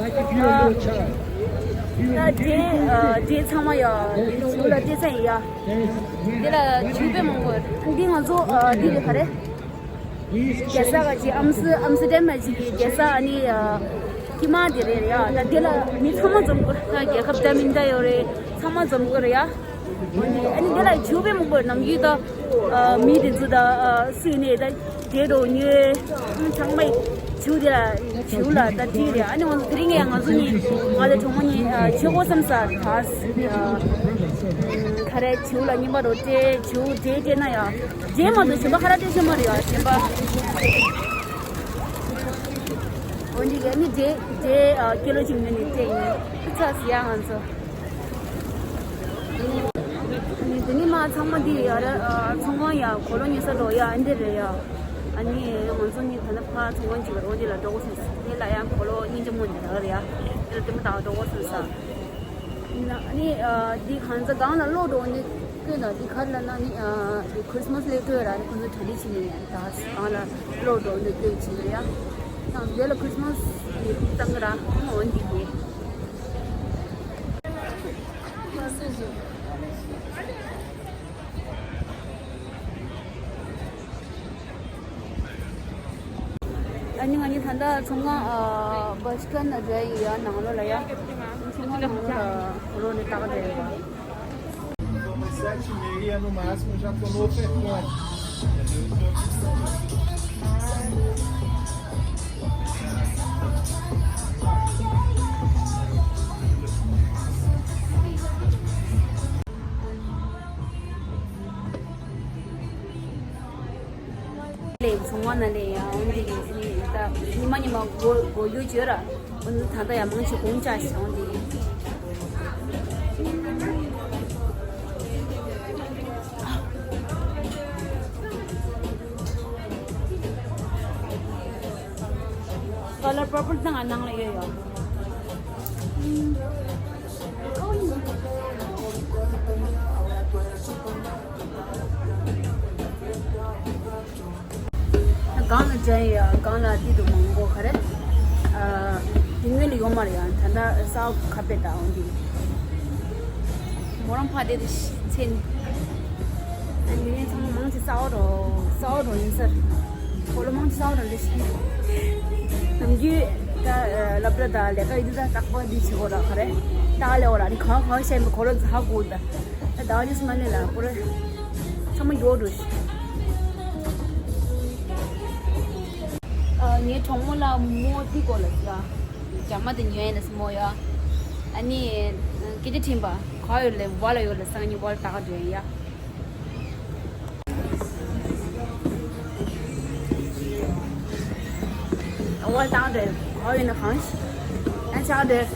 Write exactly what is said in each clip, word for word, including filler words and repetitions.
like if you and your child. ད་འབྲས་འབྲས་ཚང་མ་ཡ་ཡིན་འདུག་ལ་སྤྲད་ཚར་ཡིན་ཡ། འདི་ལ་བྱིའུ་དཔེ་མང་པོ་ཡོད། འདི་ང་ཚོ་འདི་རེད་ག་རེ། རྒྱལ་ས་ག་ཅིག་ཨམ་སི་ཨམ་སི་ཌམ་མ་ཅིག་གི་རྒྱལ་ས་ཨ་ནི་ཁྱི་མ་དེ་རེད་ཡ། ད་དེ་ལ་མི་ཚང་མ་འཛོམས་དགོས། ད་རྒྱལ་ཁབ་འདྲ་མི་འདྲ་ཡོད་རེད། ཚང་མ་འཛོམས་དགོས་རེད་ཡ། ཨ་ནི་དེ་ལ་བྱིའུ་དཔེ་མང་པོ་ནམ་རྒྱུན་ད་མི་དེ་ཚོ་ད་སུས་ནས་ད་དེ་འགྲོ་ཉོས་ཚང་མ་བྱིའུ་དེ་ལ་བྱིའུ་ལ་ད་བྲིས་རེད། ཨ་ནི་ང་ཚོ་དེ་རིང་ཡང་ང་ཚོ་གཉིས་ང་དང་གྲོགས་མོ་གཉིས་ཆོས་སྒོ་བསམ་ས་ད་ག་རེ་བྱིའུ་ལ་རྙིང་པ་རོ་སྤྲད་བྱིའུ་འབྲས་སྤྲད་ན་ཡ། རྗེས་མ་དུ་གཞན་པ་ཁ་ར་ཏེ་ཤོ་མ་རེད་ཡ་གཞན་པ། འོན་ཏེ་ཡ་ནི་རྗེས་རྗེས་ཀི་ལོ་གཅིག་མིན་ནི་སྤྲད་ཡིན། ཚ་ཟི་ཡ་ང་ཚོ། ནི་དེ་ནི་མ་ཚང་མ་འདི་ཡ་ར་ཚོང་ཁང་ཡ་གོ་ལོ་ཉོ་ས་འགྲོ་ཡ་ཨ་འདི་རེད་ཡ། ཨ་ནི་ང་ཚོ་ནི་ད་ནི་ཕ་ཚོང་ཁང་གཅིག་རོ་འདི་ལ་འགྲོ་དགོས་སོང་། དེ་ལ་ཡང་གོ་ལོ་སྙིང་རྗེ་མོ་འདི་ར་རེད་ཡ། དེ་ལ་དེ་མོ་དང་འགྲོ་དགོས་སོང་ས། ཨ་ནི་འདི་གང་ཚ་གང་ལ་ལོག་འགྲོ་ནི་ཀུན་ལ་འདི་གར་ལ་ན་ནི་འདི་ཁྲིས་མས་ལེ་ཀྲོ་ར་ནི་ཁོང་ཚོ་གྲ་སྒྲིག་བྱེད་ནི་ཡང་ད་གང་ལ་ལོག་འགྲོ་ནི་ཀུན་བྱེད་ནི་ཡ། ཡང་འདི་ལ་ཁྲིས་མས་ནི་བཏང་གི་ར་ཁོང་འོན་འདི་གི། ཨ་ནི་ང་གཉིས་ད་ལྟ་ཚོང་ཁང་ཨ་བྷ་ཆི་ཁན་རེད་ཡ་ནང་ལོགས་ལ་ཡ། ཚོང་ཁང་ནང་ལོགས་ལ་ཁོ་རང་ནས་ལྟ་གི་རེད་པ། ལས་ཚོང་བ་ན་ལས་ཡང་འོན་ཏེ་ཡིན་ད་ཉི་མ་ཉི་མ་སྒོ་སྒོ་ཡུ་བྱོས་ར། འོན་ད་ད་ཡང་མང་ཆེ་གོང་ལྕགས་ཤིག་འོན་ཏེ་ཡིན། ཀ་ལར་པར་པལ་ད་ང་ནང་ལ་ཡོད་ཡོད། སྒང་ལ་འཇལ་ཡ་སྒང་ལ་འདི་འདུག་མང་པོ་ག་རེ། ཨ་དེ་སྔོན་ལ་ཡོད་མ་རེད་ཡ། ད་ལྟ་ས་ཁ་པེ་ད་འོང་འདི། མོ་རང་ཕ་དེ་དུ་ཚེ་ནི། ཨ་ནི་ཚང་མ་མང་ཆེ་ས་འོག་འགྲོ་ས་འོག་འགྲོ་ཡིན་ཟེར། ཁོ་ལོ་མང་ཆེ་ས་འོག་འགྲོ་ལེ་ཤི། ནམ་རྒྱུན་ད་སློབ་གྲྭ་དང་ལས་ཀ་ཡིན་དུས་ད་རྟག་པར་འདི་བྱེད་དགོས་ར་ག་རེ། ད་ལས་འོ་ར་ནི་གང་གང་བཤད་མི་ཁོ་ལོ་ཧ་གོ་ད། ད་ད་ནི་སྨ་ནི་ལ་ཁོ་རེ། ཚང་མ་འགྱོ་འགྲོ་ཤི། ཨ་ངའི་གྲོགས་མོ་ལ་མོ་ཏི་གོ་ལ་ཟ། རྒྱ་མ་དེ་ཉོས་ཡིན་ན་སི་མོ་ཡ། ཨ་ནི་སྐད་ཆ་དྲིས་པ་ག་ཡོད་ལེ་བ་ལ་ཡོད་ལེ་སང་ཉིན་བ་ལ་ད་ག་འགྲོ་ཡ། བ་ལ་ད་ག་འགྲོ་ཡ་ག་ཡོད་ན་གང་ཞིག་ཡང་ཆག་འགྲོ་ཡ།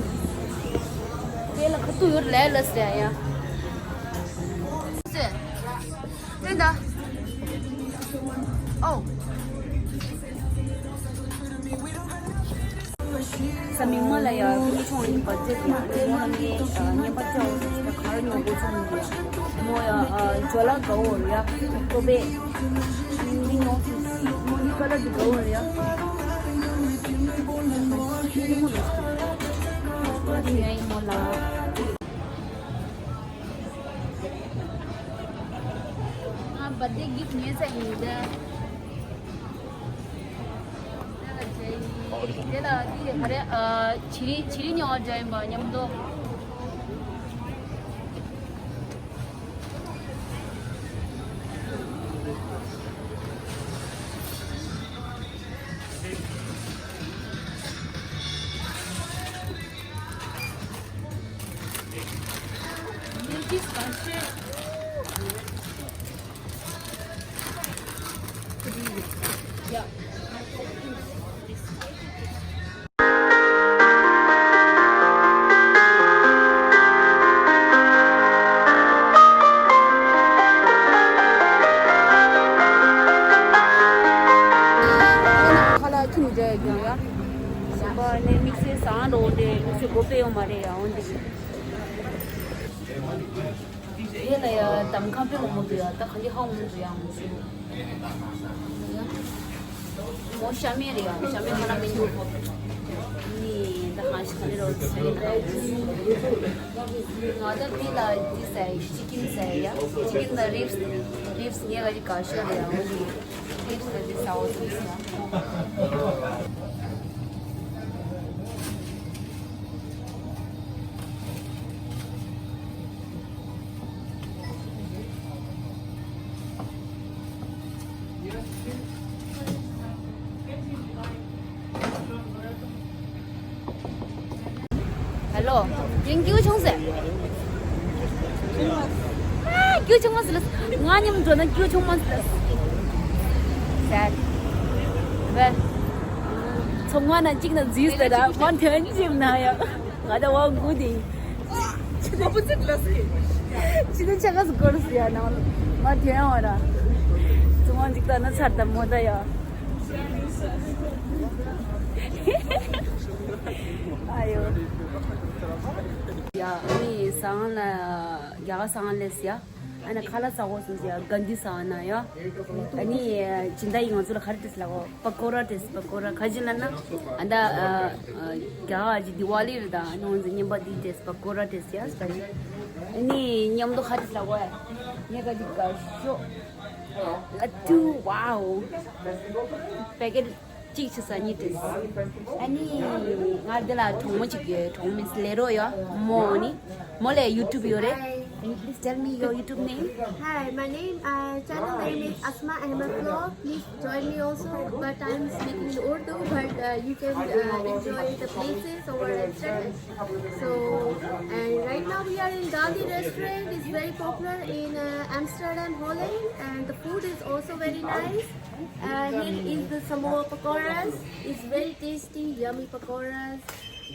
དེ་ལ་ཁ་ཐུག་ཡོད་ལེ་ལ་ཟེར་ཡ། ད། ཨོ། ས་མིང་མ་ལ་ཡ་ཁྱི་ཆུང་ཡིན་པ་ཚེ་དང་ཚེ་མ་ནི་ཉན་པ་ཅོ་ད་གར་ཉོ་དགོས་ཚོད་མི་འདུག་ཡ། མོ་ཡ་ཇོ་ལ་དགའ་བོ་རེད་ཡ། ཀོ་པེ་མི་ཉོ་མོ་ནི་ཀ་ལ་དུ་དགའ་བོ་རེད་ཡ། ཁྱི་མོ་ལ། ང་བར་ཐི་ཌེ་གིཕ་ཊི་ཉོས་ཚར་ཡིན་ད། དེ་ལ་དེ་ག་རེ་ཨ། བྱི་རིལ་བྱི་རིལ་ཉོ་བར་འགྲོ་ཡིན་པ་མཉམ་དུ། ཁ་ལག་ཁྱིམ་འདྲ་ཡོད་ཀྱང་ཡ། གཞན་པ་ནས་དམིགས་བསལ་བཟང་འགྲོ་འདྲ་དམིགས་བསལ་སྒོ་ཕྱེ་ཡོང་མ་རེད་ཡ། འོན་ཏེ། དེ་ལ་ཡ་གདམ་ཁ་དཔེ་མང་པོ་འདུག་ཡ། ད་ག་འདི་ཧ་མང་པོ་འདུག་ཡ། ངོ་ཤེས། མོ་ཤ་མེད་རེད་ཡ། ཤ་མེད་ཁ་ན་མི་འདུག་ནི་ད་གང་ཞིག་ག་ནས་རོགས་ཟེར་ཡིན་ད། ང་ད་བི་ལ་འདི་ཟ་ཡི། ཅི་ཀིན་ཟ་ཡི་ཡ། ཅི་ཀིན་ད་རིབ་སི། རིབ་སི་ངས་ག་ཅིག་ག་ཤོད་རེད་ཡ། འོ་འདི་རིབ་སི་ད་འདི་ཟ་འོ་འདི་ཟ། ཧེ་ལོ། ཡིན་སྐྱིད་ཆུང་ཟེར། ཨ། སྐྱིད་ཆུང་མ་ཟེར་ལ། ང་མཉམ་འགྲོ་ན་སྐྱིད་ཆུང་མ་ཟེར་ལ། ཟེར། བས། ཚོང་ང་ན་གཅིག་ན་འཛུལ་ཟེར་ར། མ་ཐོན་གཅིག་ན་ཡ། ང་ད་བ་དགུ་དེ། ཁྱི་ནི་ཆ་ག་སུ་སྐོར་སུ་ཡ་ན། མ་དེ་ཡང་བ་ར། ཚོང་ང་འཇིག་ད་ན་ཚར་ད་མོ་ད་ཡ། ཨ་ཡོ། ཡ་ཨ་ནི་སང་ལ་རྒྱ་གར་སང་ལས་ཡ། ཨ་ན་ཁ་ལག་ཟ་གོ་སུ་ཡ། ག་འདི་སང་ན་ཡ། ཨ་ནི་སྦྱིན་བདག་ཡིན་ང་ཚོ་ལ་ག་རེ་ཏེས་ལ་གོ། པ་ཀོ་ར་ཏེས། པ་ཀོ་ར་ག་ཅི་ལ་ན། ཨ་ད་ཨ་ཨ་རྒྱ་གར་གྱི་དི་ཝ་ལི་རེད་ད། ཨ་ནི་ང་ཚོ་རྔན་པ་འདི་ཏེས། པ་ཀོ་ར་ཏེས་ཡ། ཨ་ནི་མཉམ་དུ་ག་ཏེས་ལ་གོ་ཡ། ངས་ག་འདི་ག་ཤོ། ལ་ཏུ་ཝའོ། པེ་ཀེ་ཊི་གཅིག་ཆུ་ཚོད་གཉིས་ཏེས། ཨ་ནི་ང་འདི་ལ་གྲོགས་མོ་གཅིག་ཡོད། གྲོགས་མོ་མིན་ལེ་རོ་ཡོད་མོ་ནི། མོ་ལ་ཡུ་ཊུབ་ཡོད་རེད། Can you please tell me your YouTube name? Hi, my name, uh, channel name is Asma Ahmed Vlog. Please join me also, but I'm speaking in Urdu, but, uh, you can, uh, enjoy the places over Instagram. So, and right now we are in Gandhi restaurant. It's very popular in, uh, Amsterdam, Holland, and the food is also very nice. Uh, here is the samosa pakoras. It's very tasty, yummy pakoras.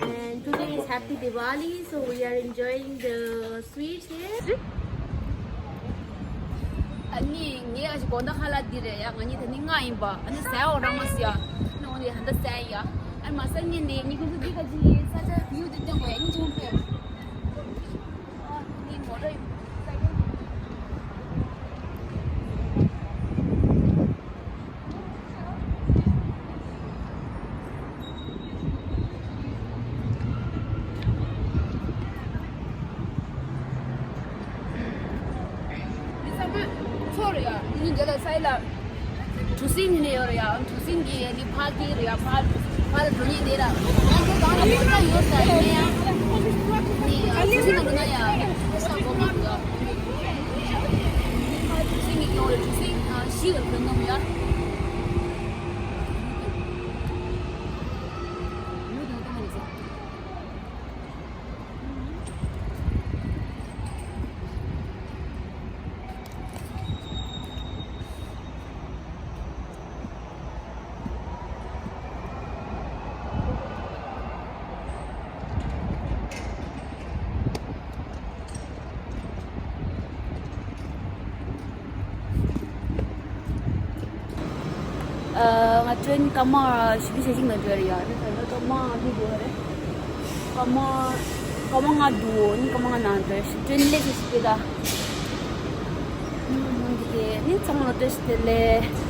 And today is Happy Diwali, so we are enjoying the sweets here. ཨ་ནི་ངས་ཨ་ཞིག་དགོང་དག་ཁ་ལག་འདི་རེད་ཡ། ང་གཉིས་ད་ནི་ལྔ་ཡིན་པ། ཨ་ནི་ཟས་འོ་རང་མ་ཟེར་ཡ། ཨ་ནི་འོ་ནི་ཧ་ད་ཟས་ཡ། ཨ་ནི་མ་ཟ་ཉིན་ནི་ཉི་གུང་ཚོ་འདི་ག་ཅི་ཡིན་ས་ཆ་བིའུ་འདི་སྟོན་དགོས་ཡ། ཉིན་ཆུང་པས། ཨ་ནི་མོ་ཊ་ཡིན། ཚོར་ཡ། ནི་འདི་ལ་སའི་ལ་གྲུ་གཟིངས་ནི་ཡོད་རེད་ཡ། གྲུ་གཟིངས་ཀྱི་ནི་ཕར་དེ་རེད་ཡ། ཕར་ཕར་འགྲོ་ཉེན་དེ་ར། ང་ཚོ་གང་ལ་མོ་ཊ་ཡོད་ས་ཡིན་ཡ། ནི་གྲུ་གཟིངས་ནང་འགྲོ་ན་ཡ། ས་གོ་མ་འགྲོ་ཡ། གྲུ་གཟིངས་ཀྱི་སྐྱོ་རེད། གྲུ་གཟིངས་བཞི་ལ་གྱོན་གནང་ཡ། ཨ་ཊེན་སྐར་མ་བཞི་བཅུ་ཞེ་གཅིག་ནང་འགྲོ་ཡ་རེད། ད་ལྟ་སྐར་མ་འདི་འགྲོ་ཡ་རེད། སྐར་མ་སྐར་མ་ལྔ་འདུག་ཨོ་ནི་སྐར་མ་ལྔ་ནང་འགྲོ་ཡ། ཊེན་ལས་ཞེ་ཞིག་པེ་ད། འདི་གས་ནི་ཚང་མ་ལ་བཀྲ་ཤིས་བདེ་ལེགས།